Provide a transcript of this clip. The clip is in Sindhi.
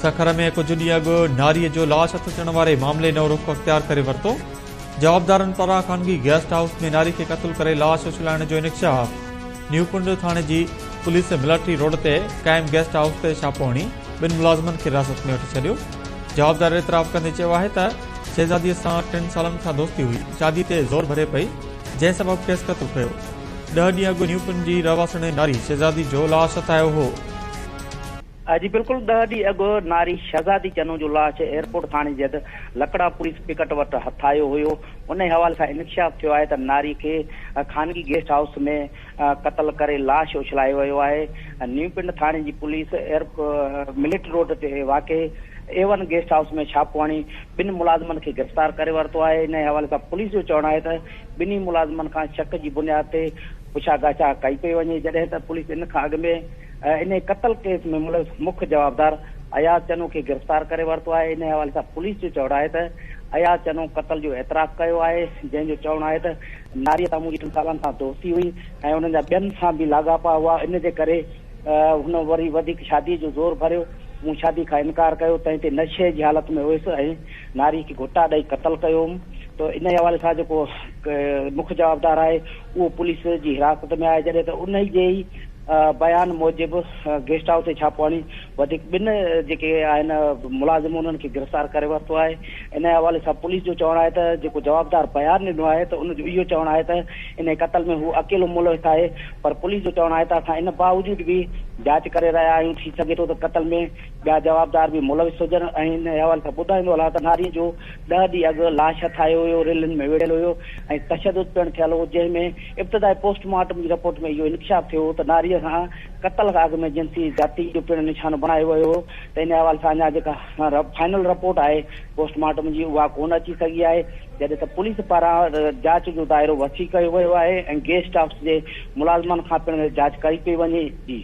سکر ۾ ڪجهه ڏينهن اڳ ناريء جو لاش هٿ اچڻ واري معاملي نئون رخ اختيار ڪري ورتو، جوابدارن پاران خانگي گيسٽ هائوس ۾ ناري کي قتل ڪري لاش اڇلائڻ جو انڪشاف، نيو پنڊ ٿاڻي جي پوليس ملٽري روڊ تي قائم گيسٽ هائوس تي ڇاپو هڻي ٻن ملازمن کي حراست ۾ وٺي ڇڏيو، جوابدار اعتراف ڪندي چيو آهي ته شهزاديء سان ٽن سالن کان دوستي هئي، شادي تي زور ڀري پئي، جنهن سبب کيس قتل ڪيو. ڏهه ڏينهن اڳ نيو پنڊ جي رهواسڻ ناري شهزادي جو لاش هٿ آيو هو. جي بلڪل ڏهه ڏينهن اڳ ناري شهزادي چنو جو لاش ايئرپورٽ ٿاڻي جي حد لڪڙا پوليس پڪٽ وٽ هٿ آيو هيو انهي حوالي سان انڪشاف ٿيو آهي ته ناري کي خانگي گيسٽ هائوس ۾ قتل ڪري لاش اڇلايو ويو آهي نيو پنڊ ٿاڻي جي پوليس ملٽري روڊ تي واقع اي ون گيسٽ هائوس ۾ ڇاپو هڻي ٻن ملازمن کي گرفتار ڪري ورتو آهي انهي حوالي سان پوليس جو چوڻ آهي ته ٻنهي ملازمن کان شڪ جي بنياد تي پڇا ڳاڇا ڪئي پئي وڃي جڏهن ته پوليس ان کان اڳ ۾ انهي قتل ڪيس ۾ ملوث مک جوابدار اياز چنو کي گرفتار ڪري ورتو آهي، انهي حوالي سان پوليس جو چوڻ آهي ته اياز چنو قتل جو اعتراف ڪيو آهي، جنهن جو چوڻ آهي ته ناريء سان منهنجي ٽن سالن کان دوستي هئي ۽ انهن جا ٻين سان به لاڳاپا هئا، ان جي ڪري هن وري وڌيڪ شادي جو زور ڀريو، مون شادي کان انڪار ڪيو، تنهن تي نشي جي حالت ۾ هيس ۽ ناري کي گهٽا ڏئي قتل ڪيو هوم ته انهي حوالي سان جيڪو مک جوابدار آهي اهو پوليس جي حراست ۾ آهي، جڏهن ته انهي جي ئي بيان موجب گيسٽ هائوس تي ڇاپو هڻي وڌيڪ ٻن جيڪي آهن ملازم انهن کي گرفتار ڪري ورتو آهي. انهي حوالي سان پوليس جو چوڻ آهي ته جيڪو جوابدار بيان ڏنو آهي ته ان جو اهو چوڻ آهي ته انهي قتل ۾ هو اڪيلو ملوث آهي پر پوليس جو چوڻ آهي ته اسان ان باوجود به جاچ ڪري رهيا آهيون ٿي سگهي ٿو ته قتل ۾ ٻيا جوابدار به ملوث هجن ۽ انهي حوالي سان ٻڌائيندو هلان ته ناري جو ڏهه ڏينهن اڳ لاش هٿ آيو هيو ريلن ۾ ويڙهيل هيو ۽ تشدد پڻ ٿيل هو جنهن ۾ ابتدائي پوسٽ مارٽم جي رپورٽ ۾ اهو انڪشاف ٿيو هو ته ناريء سان قتل کان اڳ ۾ جنسي زيادتي جو پڻ نشانو بڻايو ويو هو ته ان حوالي سان اڃا جيڪا فائنل رپورٽ آهي پوسٽ مارٽم جي اها ڪونه اچي سگهي آهي جڏهن ته پوليس پاران جاچ جو دائرو وسيع ڪيو ويو آهي ۽ گيسٽ هائوس جي ملازمن کان پڻ جاچ ڪئي پئي وڃي. جي.